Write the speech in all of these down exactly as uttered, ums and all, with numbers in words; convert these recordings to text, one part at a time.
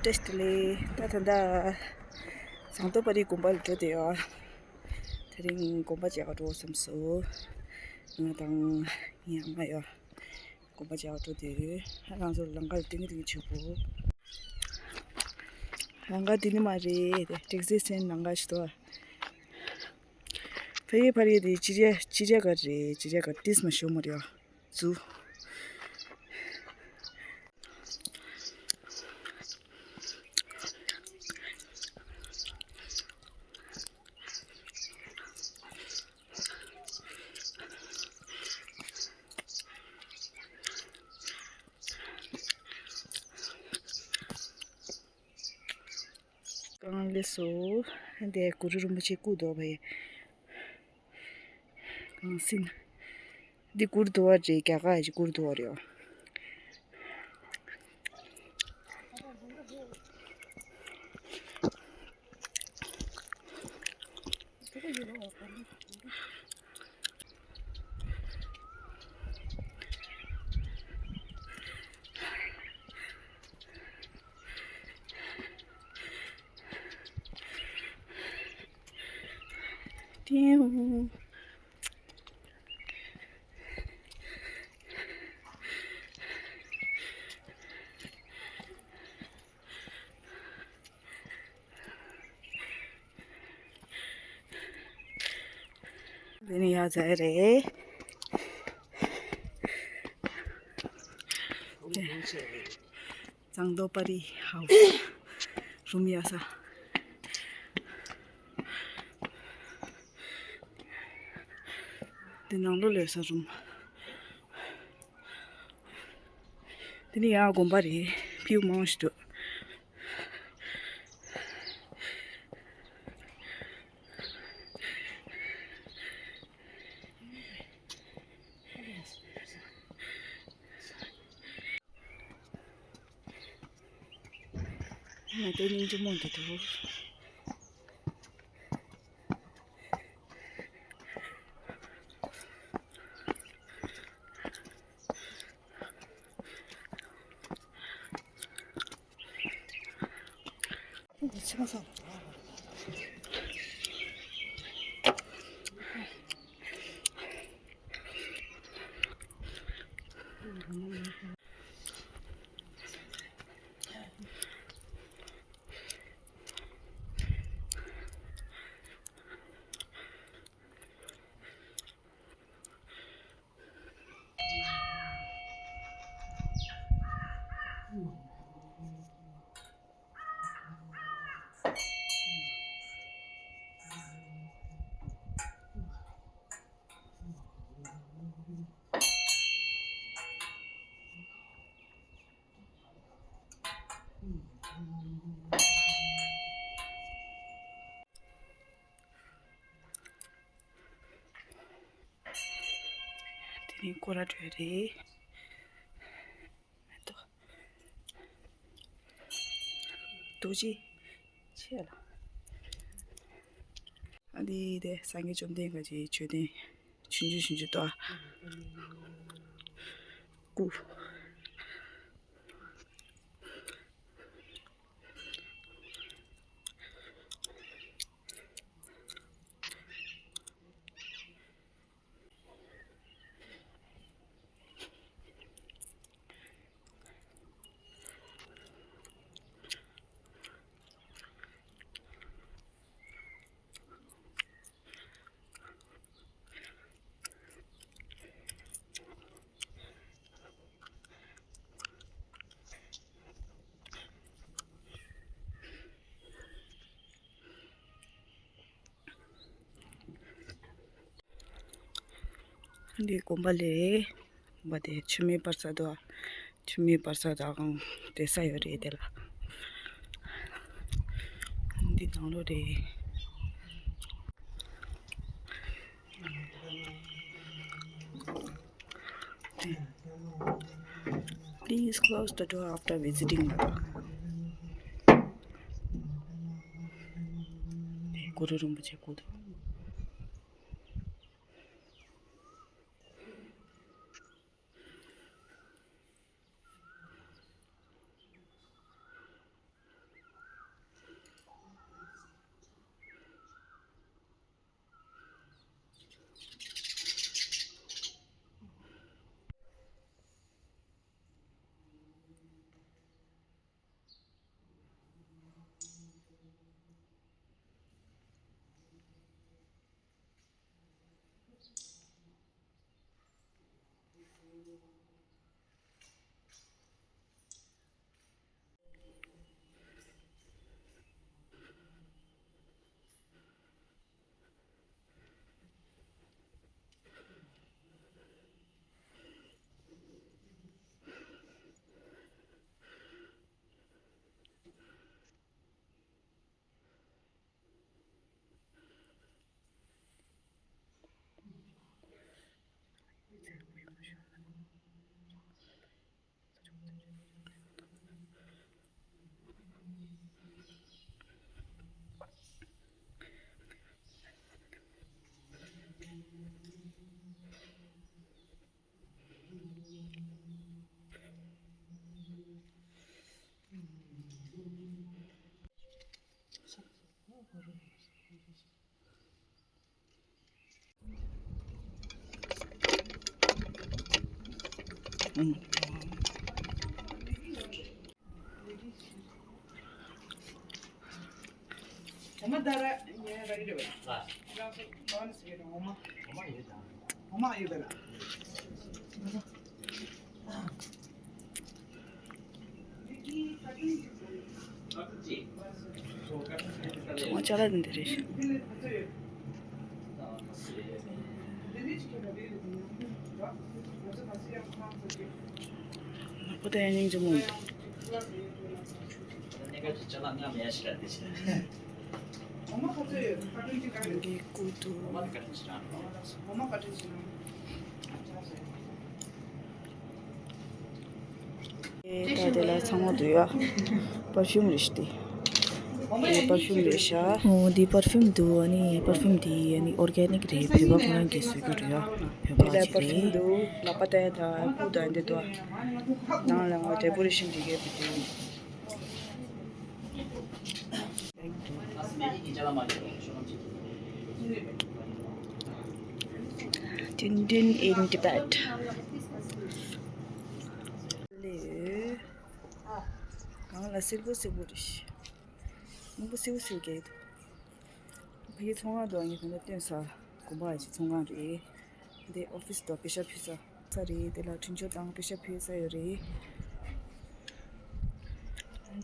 བཀྲ་ཤིས་བདེ་ལེགས། ད་ད་ལྟ་ཟངས་མདོག་དཔལ་རིའི་དགོན་པ་ལ་འགྲོ་བསྡད་ཡོད། དེ་རིང་དགོན་པ་མཇལ་ག་འགྲོ་བསམ་སོང་། ང་དང་ངའི་ཨ་མ་ཡོད། དགོན་པ་མཇལ་ག་འགྲོ་བསྡད་ཡོད། ང་རང་ཚོ་ལམ་ཁ་ལ་ལྟེང་ལྟེང་བྱེད་དགོས། ལམ་ཁ་འདི་ནི་མ་རེད་དེ། ཊེག་སི་སི་ཊེན་ལམ་ཁ་ཞིག་འདུག། ཕ་ཡི་ཕ་རི་དེ་ཅི་རེ་ཅི་རེ་ག་རེད། ཅི་རེ་ག་ཏིས་མ་ཤོ་མ་རེད། ཟུ། གང་ལེ་སོ། འདི་གུ་རུ་རིན་པོ་ཆེ་སྐུ་འདུག་བས། གང་སྲིད་ན། འདི་གུར་དུ་བ་རེད། རྒྱ་གར་གྱི་གུར་དུ་བ་རེད། ཏེའུ། འདི་ནི་ཡ་ཛ་རེད། ཟངས་མདོག་དཔལ་རི་ཧའུ་སི། རུམ་ཡ་ས། འདི་ནང་ལོགས་ལ་ཡོད་ས་རུམ། འདི་ནི་ཡང་དགོན་པ་རེད། ཕིའུ་མང་ཞིག་འདུག། ང་དེ་སྙིང་རྗེ་མོ་འདི་འདུག། དེ་ནི་སྐོར་ར་འགྲོ་ཡ་རེད། མེ་ཏོག་རྡོ་རྗེ་ཆེ་ལ། ཨ་འདི་དེ་སངས་རྒྱས་བཅོམ་ལྡན་འདས་ཀྱི་མཆོད་རྟེན་ཆུང་ཆུང་ཆུང་ཆུང་ཏོ། སྐུ། འདི་དགོན་པ་ལས། དགོན་པ་དེ་མཆོད་མེ་སྤར་ས་དོ། མཆོད་མེ་སྤར་ས་དང་བསྡད་ས་ཡོད་རེད་དེ་ལ། འདི་ནང་ལོགས་རེད། Please close the door after visiting. གུ་རུ་རིན་པོ་ཆེ་སྐུ་འདུག། ཚོང་ཅ་ལག་འདི་རེད་ཤག་ཁོ་ད་ཡང་སྙིང་རྗེ་མོ་འདུག་འདི་སྐུ་འདུག་ད་དེ་ལ་ཚང་མ་འདུག་ཡ། པར་ཕིའུམ་རེད་ཤག་དེ། དེ་པར་ཕིའུམ་རེད་ཤག་འོ་འདི་པར་ཕིའུམ་འདུག་ཨ་ནི་པར་ཕིའུམ་འདི་ཨ་ནི་ཨོར་གེ་ནིག་རེད། བོད་པ་ཁོ་རང་གིས་བཟོས་རྒྱུ་རེད་ཡ། བོད་པ་ཅིག་རེད། འདུག་ལག་པ་བལྟས་དང་སྐུ་དང་འདི་འདུག་ནང་ལ་ང་ཌེ་ཀོ་རེ་ཤན་བྱེད་མཁན་འདུག Din Din in Tibet. ལེ། གང་ལ་སེར་པོ་སེར་པོ་རེད་ཤག་སྔོན་པོ་སེར་པོ་སེར་པོ་རྒྱག་གི་འདུག་ཕ་གི་ཚོང་ཁང་དུ་ངས་ད་ལྟ་སྟོན་ས་དགོན་པ་ཡི་ཚོང་ཁང་རེད། འདི་ཨོ་ཕི་སི་དང་པེ་ཤ་ཕུལ་ས་ས་རེད། དེ་ལ་དྲིན་ཆོ་དང་པེ་ཤ་ཕུལ་ས་ཡོད་རེད།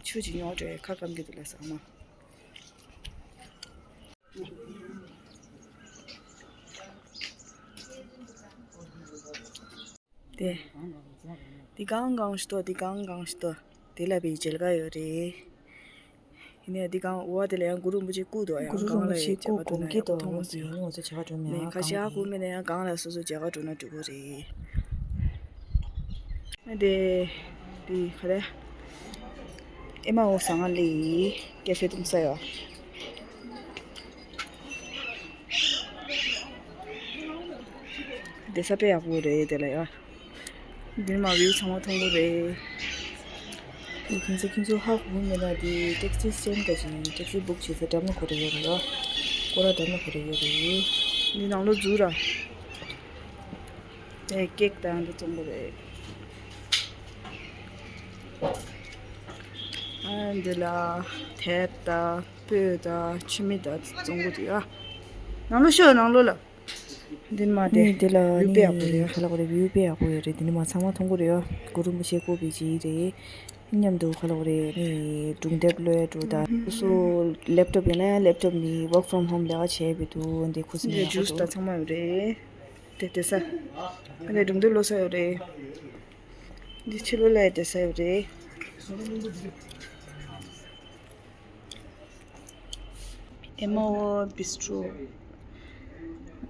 ཆུ་ཅིག་ཉོ་དྲ་ཁ་སྐམ་གི་འདུག་ལ་ཟ་མ། དེ། འདི་གང་གང་ཞིག་ཏོ། འདི་གང་གང་ཞིག་ཏོ། དེ་ལ་བའི་མཇལ་ཁ་ཡོད་རེད། ཡིན་ནའི་འདི་གང་འོ་དེ་ལ་ཡང་གུ་རུ་རིན་པོ་ཆེ་སྐུ་འདུག་ཡང་གུ་རུ་གང་ལ་རིན་པོ་ཆེ་ཡང་མཇལ་ཁ་སྐུ་སྒོམ་གྱི་འདུག་མཐོང་མ་སོང་། ཡིན་ནའི་ང་ཚོ་མཇལ་ཁ་འགྲོ་མེད་ཨ། གང་ལ་སོ་སོ་མཇལ་ཁ་འགྲོ་ན་འགྲིག་གི་རེད། ཨ་དེ། དེ་ག་རེ། ཨེ་མ་འོ་ཟ་ང་ལི་ཀེ་ཧྥེ་འཐུང་ས་ཡོད། བསྡད་ས་དཔེ་ཡག་པོ་རེད་དེ་ལ་ཡ། འདིར་མ་བིའུ་ཚང་མ་མཐོང་གི་རེད། དེ་ཁྱེད་ཚོ་ཁྱེད་ཚོ་ཧ་གོ་གི་མེད་ན་དེ་ཊེག་སི་སི་ཊེན་ཌི་ག་ཅིག་ཊེག་སི་སི་བུག་བྱེད་ས་འགྲམ་ན་གོ་རེ་ཡོད་རེད་ཡ། སྐོར་ར་འགྲམ་ན་གོ་རེ་ཡོད་རེད། འདི་ནང་ལོགས་འཛུལ་ར། དེ་ཀེག་དང་འདི་བཙོང་གི་རེད། ཨ་འདི་ལ་དེབ་དང་། སྤོས་དང་ཆུ་མིག་དང་བཙོང་གི་འདུག་ཡ། ནང་ལོགས་ཤོག་ནང་ལོགས་ལ། འདི་མ་དེ། ནི་འདི་ལ་བིའུ་དཔེ་ཡག་པོ་རེད། ནི་ག་ལ་གོ་རེད། བིའུ་དཔེ་ཡག་པོ་ཡོད་རེད། འདི་ནི་མ་ཚང་མ་མཐོང་གི་རེད་ཡ། གུ་རུ་རིན་པོ་ཆེ་བཀོད་པའི་རྗེས་རེད། མཉམ་དུ་ག་ལ་གོ་རེད། ནི་སྒྲུང་དེབ་ཀློག་འགྲོ་དང་། སོ་སོ་ལེབ་ཊོབ་ཡིན་ན་ཡང་ལེབ་ཊོབ་ནི་ཝོག་ཕོམ་ཧོམ་ལས་ཀ་བྱས་པའི་འདུག་འདི་ཁུ་སིམ་ཡག་པོ་འདུག་ཇུས་དང་ཚང་མ་ཡོད་རེད། དེ་དེ་ས། ཨ་ནི་སྒྲུང་དེབ་ཀློག་ས་ཡོད་རེད། འདི་ཕྱི་ལོགས་ལ་ཡང་བསྡད་ས་ཡོད་རེད། ཨེ་མ་འོ་བི་སི་ཊོ།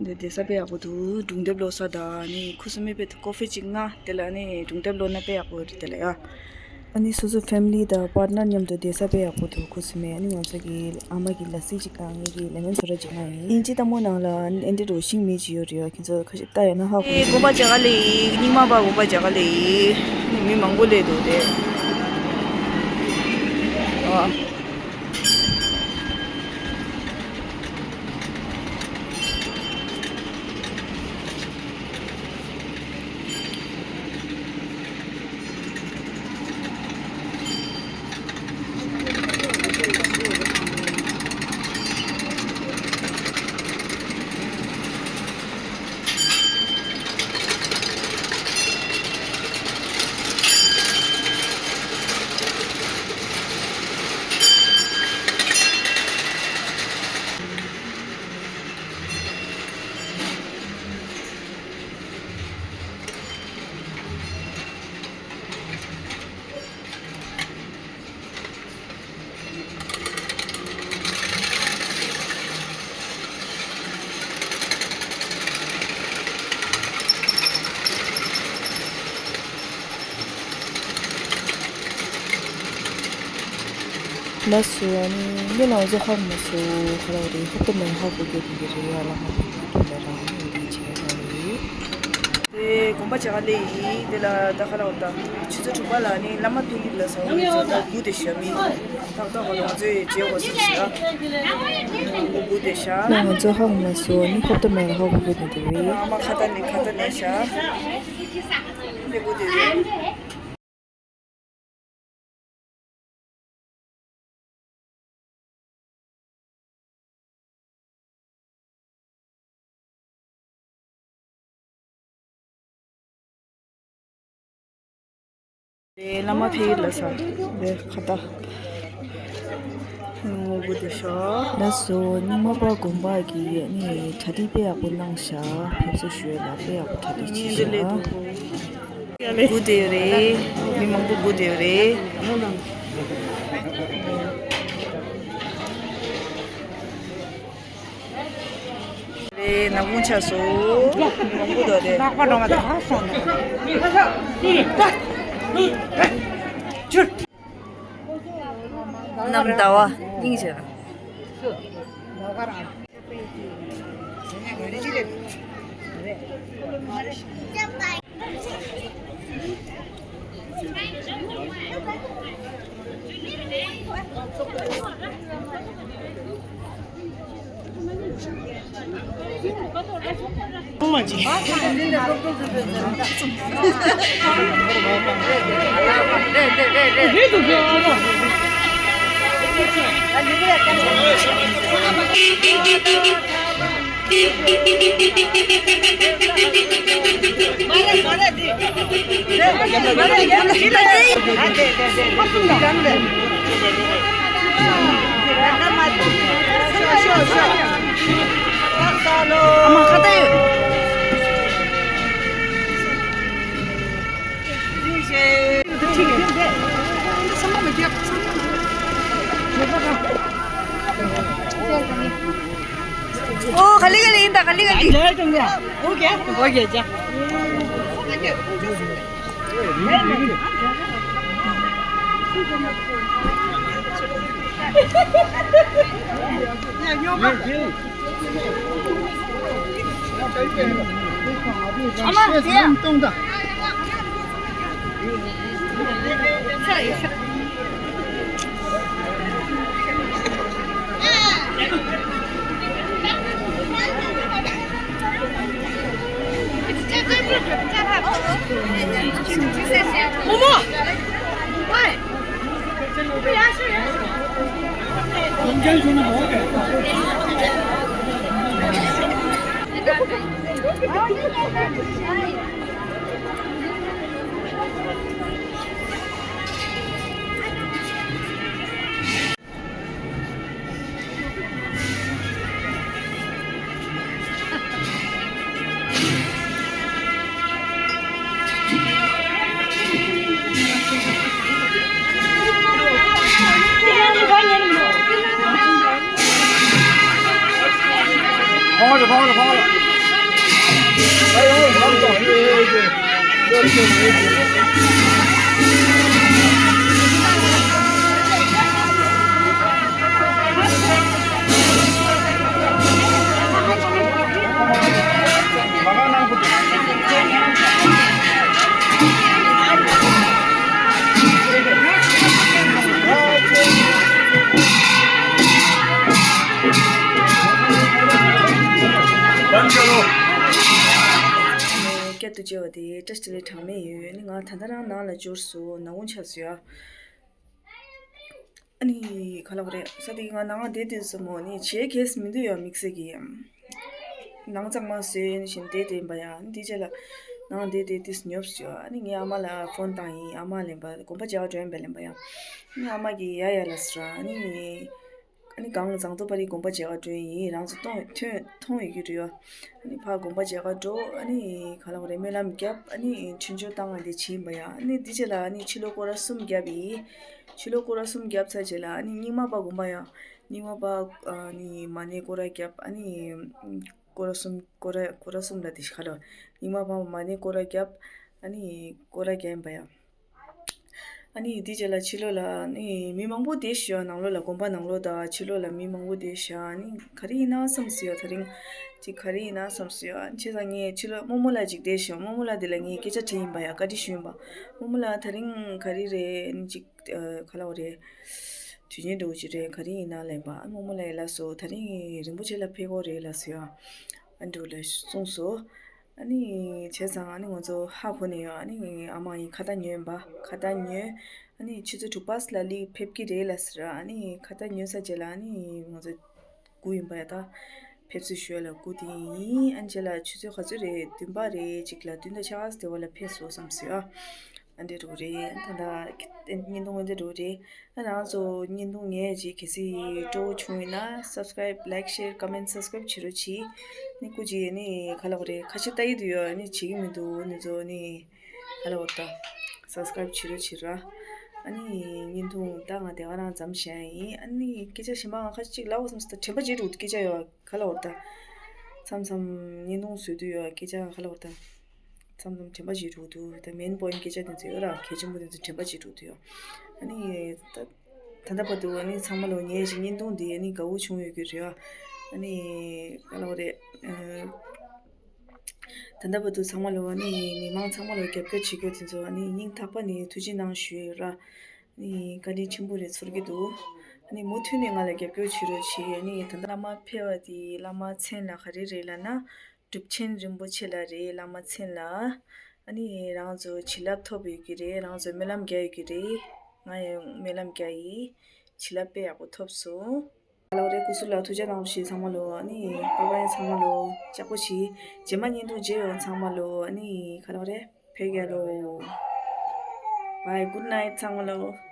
འདི་བསྡད་ས་དཔེ་ཡག་པོ་འདུག་སྒྲུང་དེབ་ཀློག་ས་དང་ནི་ཁུ་སིམ་མེ་དཔེ་ཀོ་ཕི་ཅིག་མངགས། དེ་ལ་ནི་སྒྲུང་དེབ་ཀློག་ན་དཔེ་ཡག་པོ་རེད་དེ་ལ་ཡ། ཨ་ནི་སོ་སོ་ཕེ་མི་ལི་དང་པར་ཊི་ནར་མཉམ་དུ་བསྡད་ས་དཔེ་ཡག་པོ་འདུག་ཁུ་སིམ་མེ། ཨ་ནི་ང་ཚོ་གི་ཨ་མ་གི་ལ་སི་ཅིག་དང་ངེད་ཀྱི་ལེ་མོན་སོ་ཌ་ཅིག་མངགས་ཡིན། དབྱིན་ཇི་ལྟད་མོ་ནང་ལ་ཨེ་འདྲ་རུ་ཤིང་མེད་ཅིག་ཡོད་རེད་ཡ། ཁྱེད་ཚོ་ཁ་ཤས་ལྟ་ཡོད་ན་ཧ་གོ། ཨེ་དགོན་པ་མཇལ་ཁ་སླེབས་ཡིན། རྙིང་མ་པ་དགོན་པ་མཇལ་ཁ་སླེབས་ཡིན། མི་མང་པོ་སླེབས་འདུག་དེ། ཨ། ལགས་སོ། ཨ་ནི་སྔོན་ལ་ང་ཚོ་ཧ་གོ་མ་སོང་། ག་རེ་རེད། ཧོབ་ཏེ་མ་ཧ་གོ་རྒྱུ་དེ་འདྲ་རེད་ཡ། ལགས་མ་ཧ་གོ་རྒྱུ་དེ་འདྲ་རང་ཡིན་དེ་བྱས་རང་རེད། དེ་དགོན་པ་མཇལ་ཁ་སླེབས་ཡིན། དེ་ལ་ད་ག་ལ་འོ་ད་ཆུ་ཚོད་དྲུག་པ་ལ་ནི་བླ་མ་ཕེབས་ཀྱི་ལ་ཟེར་བ་ནི་ཚོ་ད་སྒུག་བསྡད་ཤག་མི་ཏག་ཏག་ག་ལ་ང་ཚོས་མཇལ་དགོས་ཟེར་ཤག་སྒུག་བསྡད་ཤག་ལགས་ང་ཚོ་ཧ་གོ་མ་སོང་། ནི་ཧོབ་ཏེ་མ་ཧ་གོ་རྒྱུ་དེ་འདྲ་རེད། ཨ་མ་ཁ་ཏ་ནས་ཁ་ཏ་ནས་ཤག་ལེགས་པོ་དེ་རེད། རེད། བླ་མ་ཕེབས་ལ་ས་རེད་ཁ་བརྡ། སྔོན་པོ་དེ་ཤོག་ལགས་སོ། རྙིང་མ་པ་དགོན་པ་གི་ནི་གྲ་སྒྲིག་དཔེ་ཡག་པོ་གནང་ཤག་ཕེབས་བསུ་ཞུ་ཡ་ལ་དཔེ་ཡག་པོ་གྲ་སྒྲིག་བྱས་ཤག་སྒུག་བསྡད་ཡོད་རེད། མི་མང་པོ་སྒུག་བསྡད་ཡོད་རེད། རེད། ནག་ཁུང་ཆགས་སོང་། མི་མང་པོ་འདུག་རེད། ནག་པ་འགྲོ་མ་ཐག་སོང་ནས། གནམ་ཟླ་བ་སྙིང་རྗེ། ཨོ། ག་ལེ་ག་ལེ་ཡིན་ད། ག་ལེ་ག་ལེ། ཨོ་ཀེ། ཨོ་ཀེ། ཅག་བསྐྱར་དུ་མཇལ་བ་དེ་བཀྲ་ཤིས་བདེ་ལེགས་གྲངས་མེད་ཡོད། ནི་ང་ད་ལྟ་རང་ནང་ལ་འབྱོར་སོང་། ནག་ཁུང་ཆགས་སོང་ཡ། ཨ་ནི་ག་ལབ་རེད། ས་དེ་ང་ནང་བསྡད་དུས་སོ་མོ་ནི་བྱེད་གེས་མི་འདུག་ཡ། དམིགས་བསལ་གྱི་ནང་གཙང་མ་བཟོས་ནི་བཞིན་བསྡད་དེ་ཡིན་པ་ཡ། ཨ་ནི་དེ་རྗེས་ལ་ནང་བསྡད་དེ་དུས་ཉོབ་སོང་ཡ། ཨ་ནི་ངའི་ཨ་མ་ལ་ཕོན་བཏང་ཡིན། ཨ་མ་ལེན་པ་དགོན་པ་མཇལ་ག་འགྲོ་ཡིན་པས་ལེན་པ་ཡ། ཨ་ནི་ཨ་མ་གིས་ཡ་ཡ་ལ་ཟེར། ཨ་ནི་ཨ་ནི་གངས་ཟངས་མདོག་དཔལ་རིའི་དགོན་པ་མཇལ་ག་འགྲོ་ཡིན། རང་ཚོ་མཐོང་མཐོང་མཐོང་ཡོད་ཀྱི་རེད་ཡ། ཨ་ནི་ཕར་དགོན་པ་མཇལ་ག་འགྲོ། ཨ་ནི་ག་ལབ་རེད། སྨོན་ལམ་བརྒྱབ། ཨ་ནི་ཆོས་འབྱོར་བཏང་བ་འདི་བྱིན་པ་ཡ། ཨ་ནི་འདི་རྗེས་ལ་ཨ་ནི་ཕྱི་ལོ་སྐོར་ར་གསུམ་བརྒྱབ་ཡིན། ཕྱི་ལོ་སྐོར་ར་གསུམ་བརྒྱབ་ཚར་རྗེས་ལ་ཨ་ནི་རྙིང་མ་པ་དགོན་པ་ཡ། རྙིང་མ་པ་ཨ་ནི་མ་ཎི་སྐོར་ར་བརྒྱབ། ཨ་ནི་སྐོར་ར་གསུམ་སྐོར་ར་སྐོར་ར་གསུམ་ལ་དེ་ཤི་ཁ་ལོ། རྙིང་མ་པ་མ་ཎི་སྐོར་ར་བརྒྱབ། ཨ་ནི་སྐོར་ར་བརྒྱབ་ཡིན་པ་ཡ། ཨ་ནི་དེ་རྗེས་ལ་ཕྱི་ལོགས་ལ་ནི་མི་མང་པོ་བསྡད་ཤག་ནང་ལོགས་ལ་དགོན་པ་ནང་ལོགས་དང་ཕྱི་ལོགས་ལ་མི་མང་པོ་བསྡད་ཤག་ཨ་ནི་ག་རེ་ཡིན་ན་བསམ་སོང་ཡ། ད་རིང་ཅིག་ག་རེ་ཡིན་ན་བསམ་སོང་ཡ། བྱས་ཙང་ངས་ཕྱི་ལོགས་རྨོ་མོ་ལགས་ཅིག་བསྡད་ཤག་རྨོ་མོ་ལགས་དེ་ལ་ངས་སྐད་ཆ་དྲིས་ཡིན་པ་ཡ། བཀའ་འདྲི་ཞུས་ཡིན་པ། རྨོ་མོ་ལགས་ད་རིང་ག་རེ་རེད། ཨ་ནི་ཅིག་ཨ་ག་ལབ་དགོས་རེད། དུས་ཆེན་འདྲ་བོ་ཅིག་རེད། ག་རེ་ཡིན་ན་ལབ་པ། ཨ་རྨོ་མོ་ལགས་ཡ་ལགས་སོ། ད་རིང་རིན་པོ་ཆེ་ལ་ཕེབས་དགོས་རེད་ལགས་སོ་ཡ། ཨ་འདྲ་བོ་ལ་གསུངས་སོང་། ཨ་ནི་བྱས་ཙང་ཨ་ནི་ང་ཚོ་ཧ་གོ་ནས་ཡོད། ཨ་ནི་ཨ་མ་ཡིས་ཁ་བརྡ་ཉོས་ཡིན་པ། ཁ་བརྡ་ཉོས། ཨ་ནི་ཆུ་ཚོད་དྲུག་པ་ལ་ལི་ཕེབས་ཀྱི་རེད་ལབ་ཟེར། ཨ་ནི་ཁ་བརྡ་ཉོས་ཚར་རྗེས་ལ་ཨ་ནི་ང་ཚོ་སྒུག་ཡིན་པ་ཡ། ད་ཕེབས་བསུ་ཞུ་ཡ་ལ་སྒུག་དེ་ཡིན། ཨ་ནི་རྗེས་ལ་ཆུ་ཚོད་ག་ཚོད་རེད། བདུན་པ་རེད། ཅིག་ལ་བདུན་དང་ཕྱེད་ཀ་དེ་བ་ལ་ཕེབས་སོང་བསམ་སོང་ཨ། ཨ་འདྲ་འགྲོ་གི་རེད། ད་ད་བརྙན་ཐུང་འོན་ཏེ་འགྲོ་གི་རེད། ཨ་རང་ཚོ་བརྙན་ཐུང་ངས་ཅིག་གལ་སྲིད་སྤྲོ་བོ་བྱུང་ཡོད་ན་subscribe, like, share, comment, subscribe བྱེད་རོགས་གྱིས། ནི་སྐུ་མཁྱེན་ནི་ག་ལ་བ་རེད། ཁ་ཤས་ལྟ་ཡི་འདུག་ཡོད། ཨ་ནི་བྱེད་ཀྱི་མི་འདུག་ནི་ཚོ་ནི་ག་ལ་བ་ད་subscribe བྱེད་རོགས་བྱེད་ར། ཨ་ནི་བརྙན་ཐུང་ད་ང་དེ་ག་རང་མཚམས་བཞག་ཡིན། ཨ་ནི་སྐད་ཆ་གཞན་པ་ང་ཁ་ཤས་ཅིག་ལབ་དགོས་བསམ་སོང་། ད་དྲན་པ་བརྗེད་འགྲོ་གི་སྐད་ཆ་ཡོད། ག་ལ་བ་ད་མཚམས་མཚམས་བརྙན་ཐུང་བཟོས་དུས་ཡོད། སྐད་ཆ་ག་ལ་བ་ད་མཚམས་མཚམས་དྲན་པ་བརྗེད་འགྲོ་འདུག་ད་main point སྐད་ཆ་དེ་ཚོ་ཡོད་ར། གལ་ཆེན་པོ་དེ་ཚོ་དྲན་པ་བརྗེད་འགྲོ་འདུག་ཡོད། ཨ་ནི་ད་ད་ལྟ་བར་དུ་ཨ་ནི་ཚང་མ་ལོ་ངས་ཅིག་བརྙན་ཐུང་འདི་ཨ་ནི་དགའ་བོ་བྱུང་ཡོད་ཀྱི་རེད། ཨ་ནི་ག་ལ་བ་རེད། ཨ་ད་ལྟ་བར་དུ་ཚང་མ་ལོ་ཨ་ནི་མི་མང་ཚང་མ་ལོ་རྒྱབ་སྐྱོར་བྱེད་མཁན་དེ་ཚོ་ཨ་ནི་སྙིང་ཐག་པ་ནས་ཐུགས་རྗེ་གནང་ཞུ་ཡོད་ར། ཨ་ནི་བཀའ་དྲིན་ཆེན་པོ་རེད་ཚོར་གྱི་འདུག་ཨ་ནི་མུ་མཐུད་ནས་ང་ལ་རྒྱབ་སྐྱོར་བྱེད་རོགས་བྱེད། ཨ་ནི་ད་ལྟ་བླ་མ་ཕེབས་པ་དེ་བླ་མ་མཚན་ལ་ག་རེ་རེད་ལབ་ན། གྲུབ་ཆེན་རིན་པོ་ཆེ་ལ་རེད། བླ་མ་མཚན་ལ། ཨ་ནི་རང་ཚོ་བྱིན་རླབས་ཐོབ་ཡོད་ཀྱི་རེད། རང་ཚོ་སྨོན་ལམ་རྒྱག་ཡོད་ཀྱི་རེད། ང་ཡང་སྨོན་ལམ་རྒྱག་ཡིན། བྱིན་རླབས་དཔེ་ཡག་པོ་ཐོབ་སོང་། ལ་བ་རེད། སྐུ་གཟུགས་ལ་ཐུགས་རྗེ་གནང་ཞུ། ཚང་མ་ལོ་ཨ་ནི་bye bye། ཚང་མ་ལོ་ལྕགས་པོ་བྱེད། རྗེས་མ་བརྙན་ཐུང་མཇལ་ཡོང་། ཚང་མ་ལོ་ཨ་ནི་ག་ལ་བ་རེད། ཕེབས་རྒྱ་ལོ། Bye, good night ཚང་མ་ལོ།